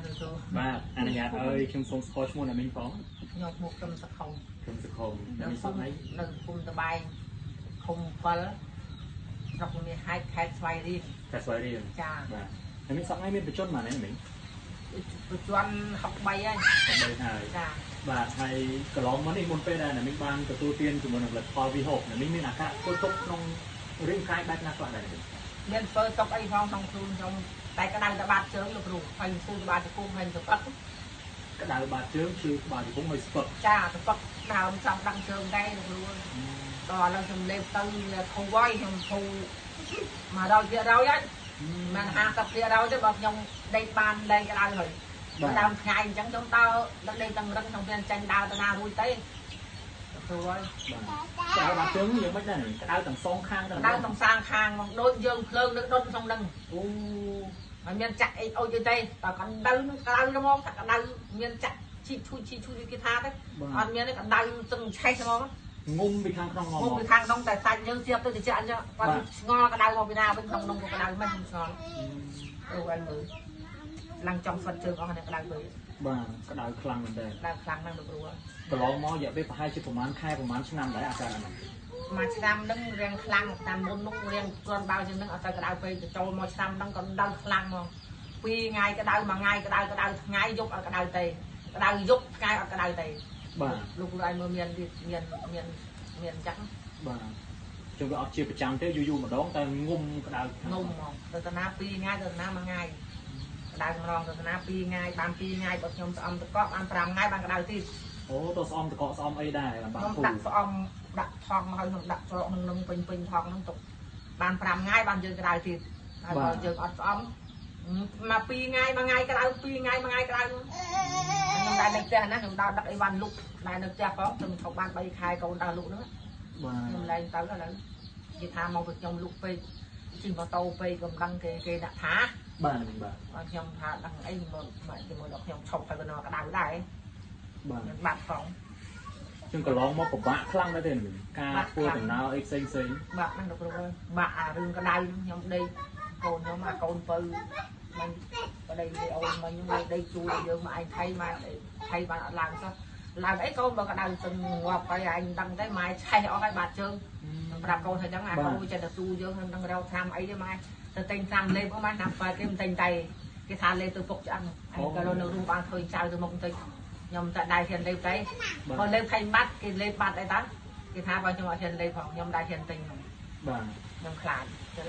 ទៅ បាទអនុញ្ញាតឲ្យខ្ញុំសូមស្គាល់ឈ្មោះអ្នកមីងផង ខ្ញុំឈ្មោះកឹមសខុម កឹមសខុមអ្នកមីងសុខហើយ នៅភូមិតបែងឃុំ7ស្រុកមាសហែកខេត្តស្វាយរៀង ខេត្តស្វាយរៀង ចា បាទអ្នកមីងសប្តាហ៍មានបញ្ជនប៉ុន្មានអ្នកមីង បញ្ជន63ហើយ 63ហើយ ចា បាទហើយកន្លងមកនេះមុនពេលដែលអ្នកមីងបានទទួលទានជាមួយនឹងផលិតផលវីហូបអ្នកមីងមានអាការៈធ្វើទុកក្នុងរាងកាយបែបណាខ្លះដែរអ្នកមីង មានធ្វើទុកអីផងក្នុងខ្លួនខ្ញុំតែក្តៅតបាតជើងលោកគ្រូហើយស៊ូក្បាលជង្គង់ហើយស្ពឹក ក្តៅបាតជើងឈឺក្បាលជង្គង់ហើយស្ពឹក ចាស្ពឹកដើមចង់ដឹងជើងដែរលោកគ្រូដល់ឥឡូវខ្ញុំលេបទៅធូរហើយខ្ញុំធូរ100%ហើយមិន50%ទេបើខ្ញុំដេកបានលែងក្តៅហើយដើមថ្ងៃអញ្ចឹងខ្ញុំដើរដេកទាំងរឹងខ្ញុំមានចាញ់ដើរទៅណារួចទេគ្រូហើយ បាទក្តៅបាតជើងយ៉ាងម៉េចដែរក្តៅទាំងសងខាង ក្តៅទាំងសាងខាងមកដូចយើងភ្លើងនឹងដុតក្នុងនឹង អូ មិនមានចាក់អីអូចទេតើកណ្ដៅនឹងក្តៅហ្មងតែក្តៅមានចាក់ជីកឈូជីឈូគេថាទេអត់មានទេក្តៅទឹងឆេះហ្មង ងុំពីខាងក្នុងមក ងុំពីខាងក្នុងតែសាច់យើងស្រាប់ទៅតិចអញ្ចឹងគាត់ឆ្ងល់ក្តៅមកពីណាវិញក្នុងក្នុងក៏ក្តៅមិនខ្ញុំឆ្ងល់អូអញមើលឡើងចង់ស្វិតជើងអស់នេះក្តៅពេក បាទក្តៅខ្លាំងមែនតើ ក្តៅខ្លាំងណាស់លោកគ្រូ កន្លងមករយៈពេលប្រហែលជាប្រហែលខែប្រហែលឆ្នាំដែរអាការហ្នឹង មួយឆ្នាំហ្នឹងរៀងខ្លាំងតាមមុននោះរៀងគ្រាន់បើជាងហ្នឹងអត់ទៅក្តៅពេកទៅចូលមកឆ្នាំហ្នឹងក៏ដៅខ្លាំងមកពីរថ្ងៃក្តៅមួយថ្ងៃក្តៅក្តៅថ្ងៃយប់អត់ក្តៅទេក្តៅយប់ថ្ងៃអត់ក្តៅទេ បាទ លោកគ្រូឲ្យមើលមានមានមានមានអញ្ចឹង បាទជុំវាអត់ជាប្រចាំទេយូរយូរម្ដងតែងុំក្តៅ ងុំហ្មងទៅតាណា2ថ្ងៃទៅតាណាមួយថ្ងៃក្តៅម្ដងទៅតាណា2ថ្ងៃបាន2ថ្ងៃបើខ្ញុំស្អំតកកបាន5ថ្ងៃបានក្តៅទៀត អូទៅស្អំតកកស្អំអីដែរបាន ធូរដាក់ស្អំដាក់ថងហើយខ្ញុំដាក់ច្រកក្នុងនឹងពេញពេញថងហ្នឹងទុកបាន5ថ្ងៃបានយើងក្តៅទៀតហើយបើយើងអត់ស្អំមក2ថ្ងៃមួយថ្ងៃក្តៅ2ថ្ងៃមួយថ្ងៃក្តៅខ្ញុំដែរនៅផ្ទះណាខ្ញុំដើរដឹកអីវ៉ាន់លុកដែរនៅផ្ទះផងខ្ញុំឈប់បាន3ខែកូនដើរលុកហ្នឹង បាទ ខ្ញុំលែងទៅឥឡូវគេថាមកពីខ្ញុំលុកពេកជិះម៉ូតូពេកក៏មិនដឹងគេគេដាក់ថា បាទបាទ ខ្ញុំថាដឹងអីមកជាមួយដល់ខ្ញុំឈប់ហើយក៏នៅក្តៅដែរ បាទ ខ្ញុំបាត់ផង ជាងកន្លងមកពិបាកខ្លាំងដែរទេការធ្វើដំណើរអីផ្សេងផ្សេង បាក់ហ្នឹងលោកគ្រូអើយបាក់អារឿងក្តៅខ្ញុំដេកកូនខ្ញុំអាកូនពៅមិនប្តីគេអូនមកខ្ញុំដេកជួយយើងមកឯងថៃមកថៃបានអត់ឡើងសោះឡើងអីកូនបើក្តៅទៅងាប់ហើយឯងដឹងទេម៉ែឆេះអស់ហើយបាត់ជើងខ្ញុំប្រាប់កូនថាចឹងអាកូនចិត្តទៅស៊ូយើងខ្ញុំដឹងរកថ្នាំអីទេម៉ែទៅទិញថ្នាំលេបមកថ្នាំប៉ែតគេមិនទិញតែគេថាលេបទៅពុកឆ្អឹងអញក៏នៅរួមបានឃើញចៅទៅមុខបន្តិចខ្ញុំតែដៃហ៊ានលេបទេបើលេបថៃបាត់គេលេបបាត់អីតាគេថាបើខ្ញុំអត់ហ៊ានលេបផងខ្ញុំដៃហ៊ានទិញហ្មង បាទ ខ្ញុំខ្លាចចឹង